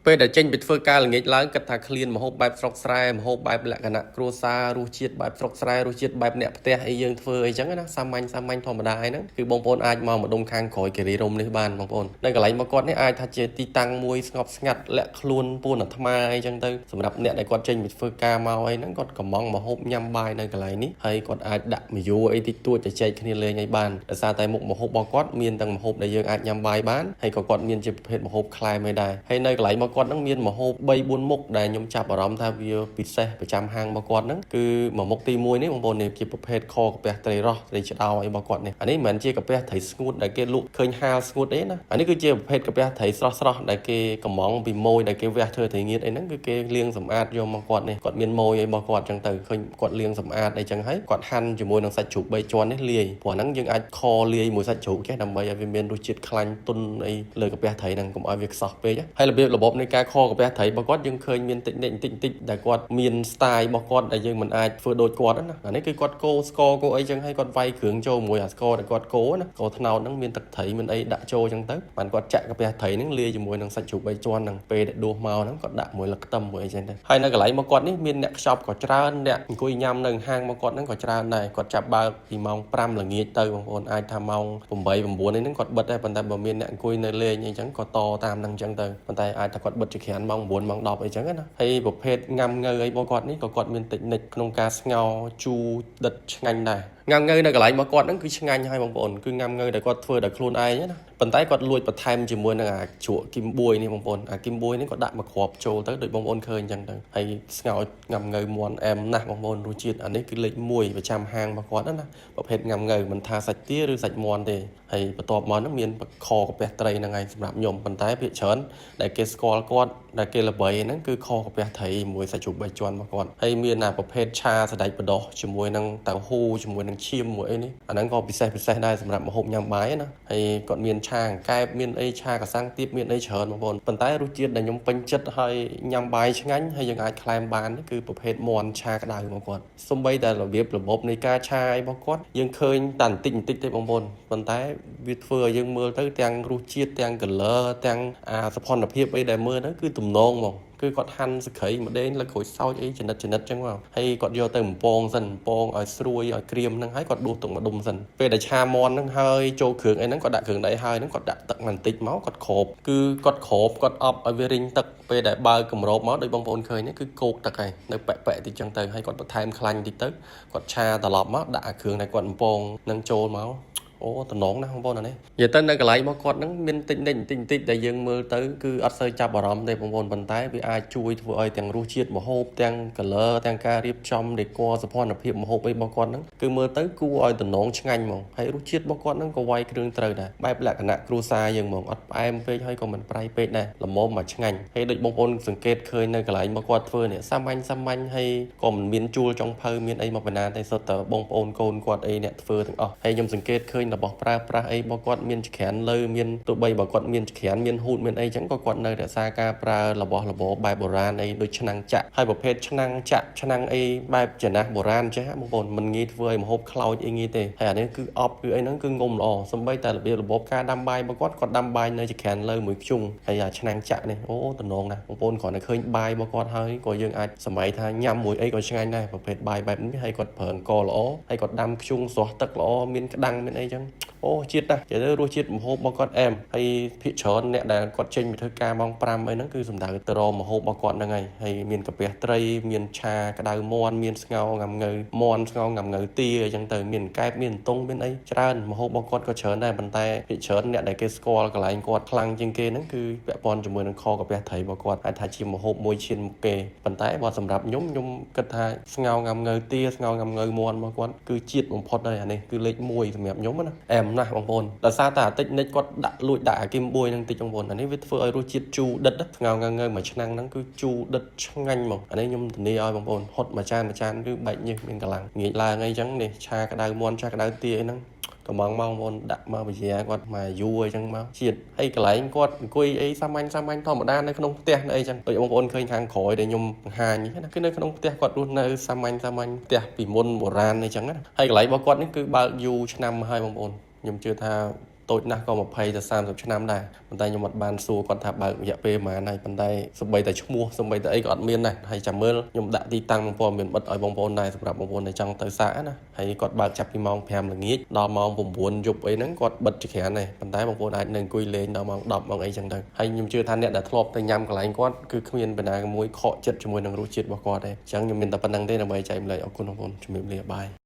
ពេលដែលចេញពីធ្វើការល្ងាចឡើងគិតថាឃ្លានម្ហូបបែបស្រុកស្រែម្ហូបបែបលក្ខណៈគ្រួសាររសជាតិបែបស្រុកស្រែរសជាតិបែបអ្នកផ្ទះអីយើងធ្វើអីចឹងណាសាមញ្ញសាមញ្ញធម្មតាអីហ្នឹងគឺបងប្អូនអាចមកម្ដុំខាងក្រោយគិរីរម្យនេះបានបងប្អូននៅកន្លែងមកគាត់នេះអាចថាជាទីតាំងមួយស្ងប់ស្ងាត់លាក់ខ្លួនពួនអាត្មាអីចឹងទៅសម្រាប់អ្នកដែលគាត់ចេញពីធ្វើការមកអីហ្នឹងគាត់កំងម្ហូបញ៉ាំបាយនៅកន្លែងនេះហើយគាត់អាចដាក់មយោអីតិចតួចទៅចែកគ្នាលេងអីបានដោយសារតែមុខម្ហូបរបស់គាត់មានទាំងម្ហូបដែលយើងអាចញ៉ាំបាយបានហើយក៏គាត់មានជាប្រភេទម្ហូបក្លែមឯដែរហើយនៅកន្លែងរបស់គាត់ហ្នឹងមានម្ហូប3 4មុខដែលខ្ញុំចាប់អារម្មណ៍ថាវាពិសេសប្រចាំហាងរបស់គាត់ហ្នឹងគឺមួយមុខទី1នេះបងប្អូននេះជាប្រភេទខកាពះត្រីរ៉ស់ត្រីឆ្ដោអីរបស់គាត់នេះអានេះមិនមែនជាកាពះត្រីស្ងួតដែលគេលក់ឃើញហាលស្ងួតអីណាអានេះគឺជាប្រភេទកាពះត្រីស្រស់ស្រស់ដែលគេកំងពីម៉ួយដែលគេវះធ្វើត្រីងៀតអីហ្នឹងគឺគេលាងសម្អាតយកមកគាត់នេះគាត់មានម៉ួយអីរបស់គាត់ចឹងទៅឃើញគាត់លាងសម្អាតអីចឹងហើយគាត់ហាន់ជាមួយនឹងសាច់ជ្រូក3ជាន់នេះលាយព្រោះហ្នឹងយើងអាចខលាយមួយសាច់ជ្រូកចេះដើម្បីឲ្យវាមានរសជាតិខ្លាញ់ទន់អីលើកាពះត្រីហ្នឹងកុំឲ្យវាខ្សោះពេកហើយរបៀបរបបនៃការខកាពះត្រីរបស់គាត់យើងឃើញមានតិចនិចបន្តិចបន្តិចដែលគាត់មាន style របស់គាត់ដែលយើងមិនអាចធ្វើដូចគាត់ណាអានេះគឺគាត់កូរស្ករកូរអីចឹងហើយគាត់វាយគ្រឿងចូលមួយអាស្ករដែលគាត់កូរណាកូរត្នោតហ្នឹងមានទឹកត្រីមានអីដាក់ចូលចឹងទៅបានគាត់ចាក់កាពះត្រីហ្នឹងលាយជាមួយនឹងសាច់ជ្រូកបីជាន់ហ្នឹងពេលដែលដួសមកហ្នឹងគាត់ដាក់មួយលឹកខ្ទឹមមួយអីចឹងទៅហើយនៅកន្លែងមកគាត់នេះមានអ្នកខ្ចប់ក៏ច្រើនអ្នកអង្គុយញ៉ាំនៅហាងមកគាត់ហ្នឹងក៏ច្រើនដែរគាត់ចាប់បើកពីម៉ោង5ល្ងាចទៅបងប្អូនអាចថាម៉ោង8 9នេះហ្នឹងគាត់បិទដែរប៉ុន្តែបើមានអ្នកអង្គុយនៅលេងអីចឹងក៏តតាមហ្នឹងចឹងទៅប៉ុន្តែអាចថាគាត់បិទជាក្រានម៉ោង9ម៉ោង10អីចឹងណាហើយប្រភេទង៉ាំងើអីរបស់គាត់នេះក៏គាត់មានតិចនិចក្នុងការស្ងោរជូរដិតឆ្ងាញ់ដែរង៉ាំងើនៅកន្លែងរបស់គាត់ហ្នឹងគឺឆ្ងាញ់ហើយបងប្អូនគឺង៉ាំងើដែលគាត់ធ្វើដោយខ្លួនឯងណាប៉ុន្តែគាត់លួចបន្ថែមជាមួយនឹងអាជ្រក់គីមបួយនេះបងប្អូនអាគីមបួយនេះគាត់ដាក់មកគ្រាប់ចូលទៅដូចបងប្អូនឃើញអញ្ចឹងទៅហើយស្ងោរង៉ាំងើមាន់អែមណាស់បងប្អូនរសជាតិអានេះគឺលេខ1ប្រចាំហាងរបស់គាត់ណាប្រភេទង៉ាំងើមិនថាសាច់ទាឬសាច់មាន់ទេហើយបន្ទាប់មកហ្នឹងមានខកាពះត្រីហ្នឹងឯងសម្រាប់ខ្ញុំប៉ុន្តែភាគច្រើនដែលគេស្គាល់គាត់ដែលគេល្បីហ្នឹងគឺខកាពះត្រីមួយសាច់ជ្រូកបីជាន់របស់គាត់ហើយមានអាប្រភេទឆាសណ្តែកបណ្ដុះជាមួយនឹងតៅហ៊ូជាមួយនឹងឈាមមួយអីនេះអាហ្នឹងក៏ពិសេសពិសេសដែរសម្រាប់ម្ហូបញ៉ាំបាយណាហើយគាត់មានឆាអង្កែបមានអីឆាកសាំងទៀបមានអីច្រើនបងប្អូនប៉ុន្តែរសជាតិដែលខ្ញុំពេញចិត្តហើយញ៉ាំបាយឆ្ងាញ់ហើយយើងអាចក្លែមបានគឺប្រភេទមាន់ឆាក្តៅរបស់គាត់សំបីតែរបៀបរបបនៃការឆាអីរបស់គាត់យើងឃើញតែបន្តិចបន្តិចទេបងប្អូនប៉ុន្តែវាធ្វើឲ្យយើងមើលទៅទាំងរសជាតិទាំង color ទាំងអាសភនភាពអីដែលមើលទៅគឺទំនងហ្មងគឺគាត់ហាន់សក្រីម្ដេងលើក្រូចសើចអីចំណិតចំណិតចឹងមកហើយគាត់យកទៅបំពងសិនបំពងឲ្យស្រួយឲ្យក្រៀមហ្នឹងហើយគាត់ដួសទុកម្ដុំសិនពេលដែលឆាមាន់ហ្នឹងហើយចូលគ្រឿងអីហ្នឹងគាត់ដាក់គ្រឿងដៃហើយហ្នឹងគាត់ដាក់ទឹកបន្តិចមកគាត់គ្របគឺគាត់គ្របគាត់អប់ឲ្យវារីងទឹកពេលដែលបើកគម្របមកដូចបងប្អូនឃើញនេះគឺគោកទឹកហើយនៅប៉ែកប៉ែកតិចចឹងទៅហើយគាត់បន្ថែមខ្លាញ់តិចទៅគាត់ឆាត្រឡប់មកដាក់អាគ្រឿងដែលគាត់បំពងនឹងចូលមកអូតំណងណាស់បងប្អូនអានេះនិយាយទៅនៅកន្លែងរបស់គាត់ហ្នឹងមានតិចនិចបន្តិចបន្តិចដែលយើងមើលទៅគឺអត់សូវចាប់អារម្មណ៍ទេបងប្អូនប៉ុន្តែវាអាចជួយធ្វើឲ្យទាំងរសជាតិម្ហូបទាំង color ទាំងការរៀបចំ decor សោភ័ណភាពម្ហូបអីរបស់គាត់ហ្នឹងគឺមើលទៅគួរឲ្យតំណងឆ្ងាញ់ហ្មងហើយរសជាតិរបស់គាត់ហ្នឹងក៏វាយគ្រឿងត្រូវដែរបែបលក្ខណៈគ្រួសារយើងហ្មងអត់ផ្អែមពេកហើយក៏មិនប្រៃពេកដែរល្មមមកឆ្ងាញ់ហើយដូចបងប្អូនសង្កេតឃើញនៅកន្លែងរបស់គាត់ធ្វើនេះសាមញ្ញសាមញ្ញហើយក៏មិនមានជួលចុងភៅមានអីមកបណ្ណាតែសុទ្ធតែបងប្អូនកូនគាត់អីអ្នកធ្វើទាំងអស់ហើយខ្ញុំសង្កេតឃើញរបស់ប្រើប្រាស់អីរបស់គាត់មានចក្រានលើមានទោះបីបើគាត់មានចក្រានមានហ៊ូតមានអីចឹងក៏គាត់នៅរក្សាការប្រើរបស់របរបែបបុរាណអីដូចឆ្នាំងចាក់ហើយប្រភេទឆ្នាំងចាក់ឆ្នាំងអីបែបចំណាស់បុរាណចេះបងប្អូនមិនងាយធ្វើឲ្យម្ហូបខ្លោចអីងាយទេហើយអានេះគឺអប់គឺអីហ្នឹងគឺងំល្អសំបីតែរបៀបរបបការដាំបាយរបស់គាត់គាត់ដាំបាយនៅចក្រានលើមួយខ្ជុងហើយអាឆ្នាំងចាក់នេះអូតំណងណាស់បងប្អូនគ្រាន់តែឃើញបាយរបស់គាត់ហើយក៏យើងអាចសម័យថាញ៉ាំមួយអីក៏ឆ្ងាញ់ដែរប្រភេទបាយបែបនេះហើយគាត់ប្រើអង្ករល្អហើយគាត់ដាំខ្ជុងស្រស់ទឹកល្អមានក្តាំងមានអីចឹងអូជាតិណាស់និយាយទៅរសជាតិម្ហូបរបស់គាត់អែមហើយភាគច្រើនអ្នកដែលគាត់ចេញពីធ្វើការម៉ោង5អីហ្នឹងគឺសំដៅទៅរកម្ហូបរបស់គាត់ហ្នឹងហើយហើយមានកាពះត្រីមានឆាក្តៅមាន់មានស្ងោរង៉ាំង៉ូវមាន់ស្ងោរង៉ាំង៉ូវទាអញ្ចឹងទៅមានកែបមានតុងមានអីច្រើនម្ហូបរបស់គាត់ក៏ច្រើនដែរប៉ុន្តែភាគច្រើនអ្នកដែលគេស្គាល់កន្លែងគាត់ខ្លាំងជាងគេហ្នឹងគឺពាក់ព័ន្ធជាមួយនឹងខកាពះត្រីរបស់គាត់អាចថាជាម្ហូបមួយឈានមុខគេប៉ុន្តែបើសម្រាប់ខ្ញុំខ្ញុំគិតថាស្ងោរង៉ាំង៉ូវទាស្ងោរង៉ាំង៉ូវមាន់របស់គាត់គឺជាតិបំផុតហើយអានេះគឺលេខ1សម្រាប់ខ្ញុំណាអែមណាស់បងប្អូនដោយសារតែអាតិចនិចគាត់ដាក់លួចដាក់អាគីមបួយហ្នឹងតិចបងប្អូនអានេះវាធ្វើឲ្យរសជាតិជូរដិតស្ងោរង៉ាំង៉ូវមួយឆ្នាំងហ្នឹងគឺជូរដិតឆ្ងាញ់ហ្មងអានេះខ្ញុំធានាឲ្យបងប្អូនហត់មួយចានមួយចានគឺបែកញើសមានកម្លាំងងាកឡើងអីចឹងនេះឆាក្តៅមាន់ឆាក្តៅទាអីហ្នឹងកំងមកបងប្អូនដាក់មកវិជាគាត់មកយូរអីចឹងមកជាតិហើយកន្លែងគាត់អង្គុយអីសាមញ្ញសាមញ្ញធម្មតានៅក្នុងផ្ទះនៅអីចឹងដូចបងប្អូនឃើញខាងក្រោយដែលខ្ញុំបង្ហាញណាគឺនៅក្នុងផ្ទះគាត់រស់នៅសាមញ្ញសាមញ្ញផ្ទះពីមុនបុរាណអីចឹងណាហើយកន្លែងរបស់គាត់នេះគឺបើកយូរឆ្នាំហើយបងប្អូនខ្ញុំជឿថា តូចណាស់ក៏20ទៅ30ឆ្នាំដែរប៉ុន្តែខ្ញុំអត់បានសួរគាត់ថាបើករយៈពេលប៉ុន្មានហើយប៉ុន្តែសូម្បីតែឈ្មោះសូម្បីតែអីក៏អត់មានដែរហើយចាំមើលខ្ញុំដាក់ទីតាំងព័ត៌មានបិទឲ្យបងប្អូនដែរសម្រាប់បងប្អូនដែលចង់ទៅសាកណាហើយគាត់បើកចាប់ពីម៉ោង5ល្ងាចដល់ម៉ោង9យប់អីហ្នឹងគាត់បិទចក្រានដែរប៉ុន្តែបងប្អូនអាចនៅអង្គុយលេងដល់ម៉ោង10ម៉ោងអីចឹងទៅហើយខ្ញុំជឿថាអ្នកដែលធ្លាប់ទៅញ៉ាំកន្លែងគាត់គឺគ្មានបណ្ណាមួយខកចិត្តជាមួយនឹងរសជាតិរបស់គាត់ទេអញ្ចឹងខ្ញុំមានតែប៉ុណ្្នឹងទេដើម្បីចែករំលែកអរគុណបងប្អូនជំរាបលា bye.